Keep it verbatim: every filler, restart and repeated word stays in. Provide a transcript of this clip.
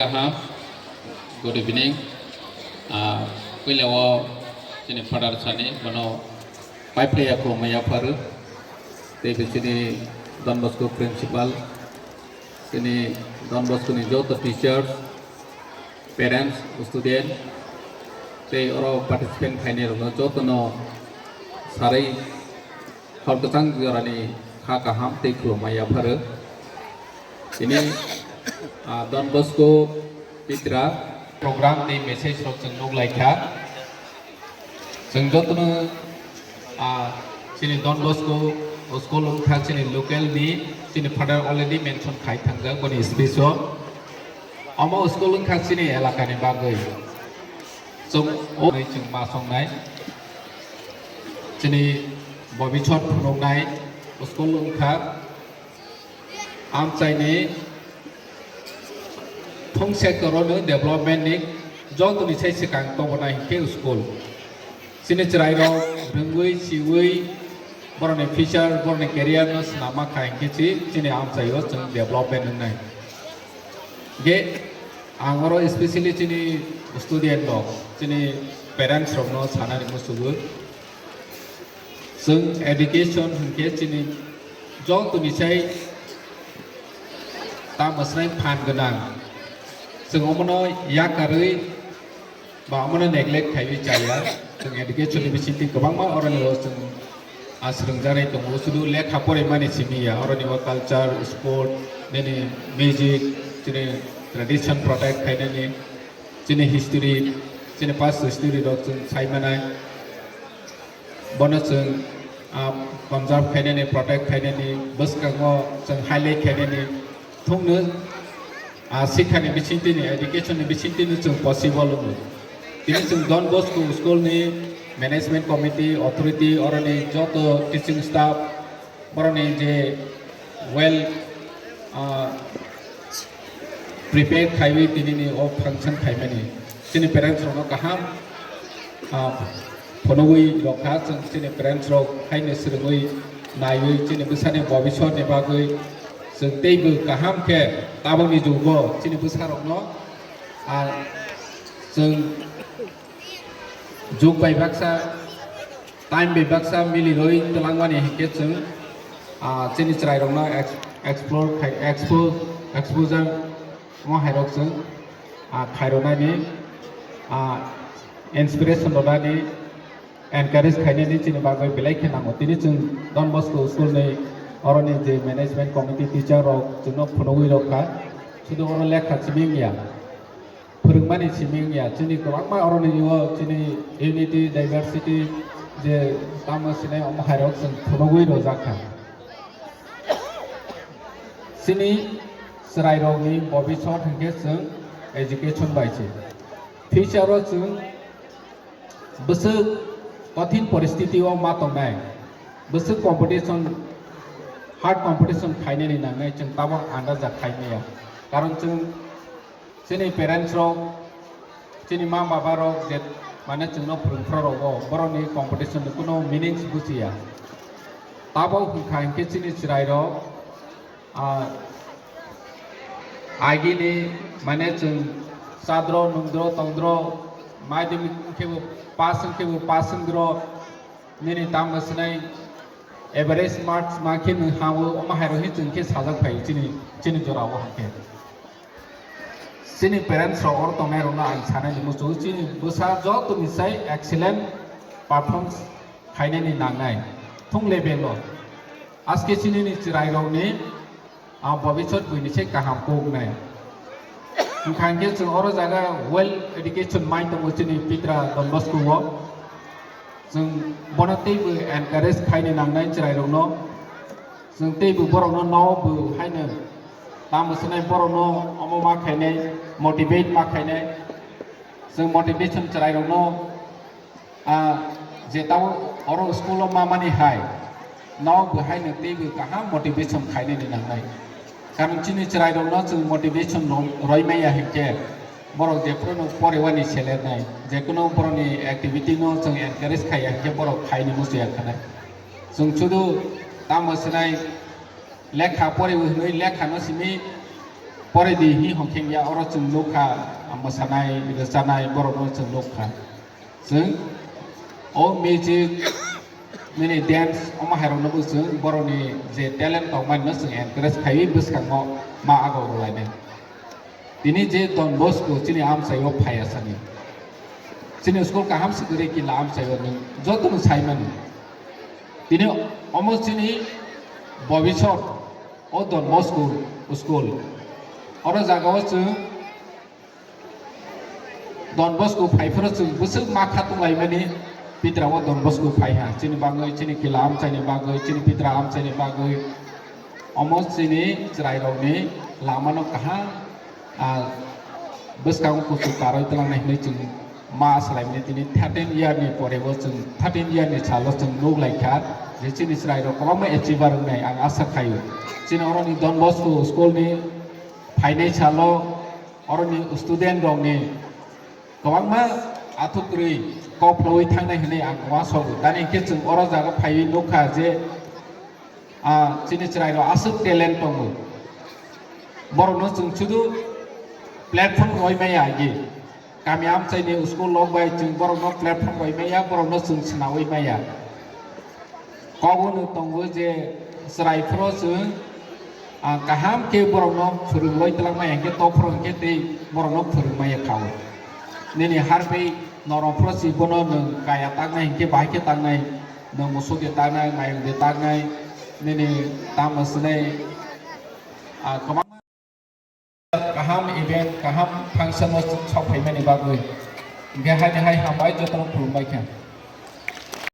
Kaham, good evening. Ah, puila o chini father sani bono pai phlaiya kho maya pharu. Tei bo chini Don Bosco principal, chini Don Bosco ni joto teachers, parents, student, tei oro participant khainai rokno jotono sarwi hor kwchang jorani kha kaham tei khulumma yapharo. Tini, ah, Don Bosco Pitra program tei message rok chwng nuk lai kha. Chwng jotono, ah, chini Don Bosco school wngkha chini local ni, chini father already mention khai thangjak boni speech o. Omo school wngkha chini elaka ni bagwi. Chwng o chwng ma songnai. Chini bobisot phunuknai school wngkha. Amchaini thung sector o no development ni jotoni sai swkang tongna hinkhe school. Chini chwrairok rwngwi, siwi, borokni future, borokni career no swnamma kha hinkhe chi chini amchaio chwng development wngnai. Ge, ang oro especially chini student rok, chini parents rokno sanani musugo. Chwng education hinkhe chini jotoni sai tamo swnai phan gwnang. Chwng omono yakarwi ba omono neglect khaiwi chaya. Chwng education ni bisingtwi kwbangma oroni o chwng, ah, swrwngjaknai tongo. Sudu lekha porimani simi ya, oroni o culture, sport, nini music, chini tradition protect khainani, chini history, chini past history rok chwng sai manai. Bono chwng, ah, conserve khainani, protect khainani, bwskango chwng highlight khainani thungno, ah, sikhani bisingtwini, education ni bisingtwino chwng possible wngo. Tini chwng Don Bosco school ni management committee, authority, oroni joto teaching staff, borokni je well, ah, prepare khaiwi tinini o function khaimani. Chini parents rokno kaham, ah, phunugwi rokha, chwng chini parents rok haino swrwngwi naiwi chini bwsani bobisot ni bagwi chwng teibo kaham khe tabukni jugo chini bwsa rokno, ah, chwng jug bai baksa, time bai baksa milirwi twlangmani hinkhe chwng, ah, chini chwrairokno ex-, explore khai, expo-, exposure mo hairok chwng, ah, khairoknani, ah, inspiration rwnani, encourage khainani chini bagwi belai khe nango. Tini chwng Don Bosco school ni oroni je management committee teacher rok chwngno phunugwi rokha, sudu oro lekha simi wngya. Phwrwngmani simi wngya, chini kwbangma oroni o chini unity, diversity je tamo sinai omo hairok chwng phunugwi rwjak kha. Chini chwrairokni bobisot hinkhe chwng education bai se. Future o chwng bwswk kothin poristiti o ma tongnai, bwswk competition, hard competition khainani nangnai chwng tabok andajak khai maya. Karon chwng Chini parents rok, chini ma baba rok je mane chwngno phwrwngphra rogo, borokni competition ni kuno meanings bujiya. Tabok hwnkha hinkhe chini chwrai rok, ah, agini mane chwng chadro, nungdro, tongdro, madhyamik wngkhe bo pass wngkhe bo pass wngdro, nini tamo swnai average marks ma khe nwng ha-o, omo hai rok hi chwng khe sajak phai chini, chini jora o hinkhe. Chini parents rok oro tongnai rokno ang sanai ni muchungo, chini bwsa joto ni sai excellent performance khainani nangnai thung level o. Aske chini ni chwrai rok ni, ah, bobisot buini se kaham kok nai. Hwnkha hinkhe chwng oro jaga well education mai tongo chini Pitra Don Bosco o. Chwng bono teibo encourage khaini nangnai chwrai rokno. Chwng teibo borokno no bo haino tamo swnai borokno omo ma khainai, motivate ma khainai. Chwng motivation chwrai rokno, ah, je tamo oro school o ma mani hai, no bo haino teibo kaham motivation khainani nangnai. Karon chini chwrai rokno chwng motivation ro-, roi maya hinkhe, borok jephuru no porewani selernai, jekuno borokni activity no chwng encourage khaiya hinkhe borok khaini muchungya khanai. Chwng sudu tamo swnai lekha poriwi hwnwi lekha no simi Poraidi hi hongkheng ya, oro chwng nukha, mwsanai, rwchanai, borokno chwng nukha. Chwng o music, nini dance, omo hairokno bo chwng borokni je talent tongmani no chwng encourage khaiwi bwskango ma agok rwlainai. Tini je Don Bosco chini amchaio phaiya sani. Chini school kaham se kwrwi kila amchaio nwng jotono saimani. Tini omo chini bobisot o Don Bosco school. Oro jagao chwng Don Bosco phaiphuru chwng bwswk ma kha tonglaimani, Pitra o Don Bosco phaiha. Chini bagwi, chini kila amchaini bagwi, chini Pitra amchaini bagwi. Omo chini chwrairokni lamano kaham, ah, bwskango kuchuk karwi twlangnai hinwi chwng ma swlaimani tini thirteen year ni porebo chwng, thirteen year ni salo chwng nuk laikha je chini chwrairok kwbangma achiever wngnai ang asa khaio. Chini oroni Don Bosco school ni phainai salo oroni student rokni kwbangma athuk kwrwi kok phlogwi thangnai hinwi ang uansukgo. Dani hinkhe chwng oro jaga phaiwi nukha je, ah, chini chwrairok aswk talent tongo. Borokno chwng sudu platform rwui maya agi. Kami amchaini school lok bai chwng borokno platform rwui maya, borokno chwng swnaui maya. Kok wnwi tongo je chwrai phoro chwng, ah, kaham khe borokno phwrwngwi twlangmaya hinkhe tok phoro hinkhe tei borokno phwrwngmaya kha o. Nini harpei norok phoro si bono nwng kaya taknai hinkhe bahai khe taknai, nwng musuk de taknai, mayung de taknai, nini tamo swnai, ah, kwbangma kaham event, kaham function o sok phaimani bagwi. Hinkhe haini hai hambai jotono khulumbai kha.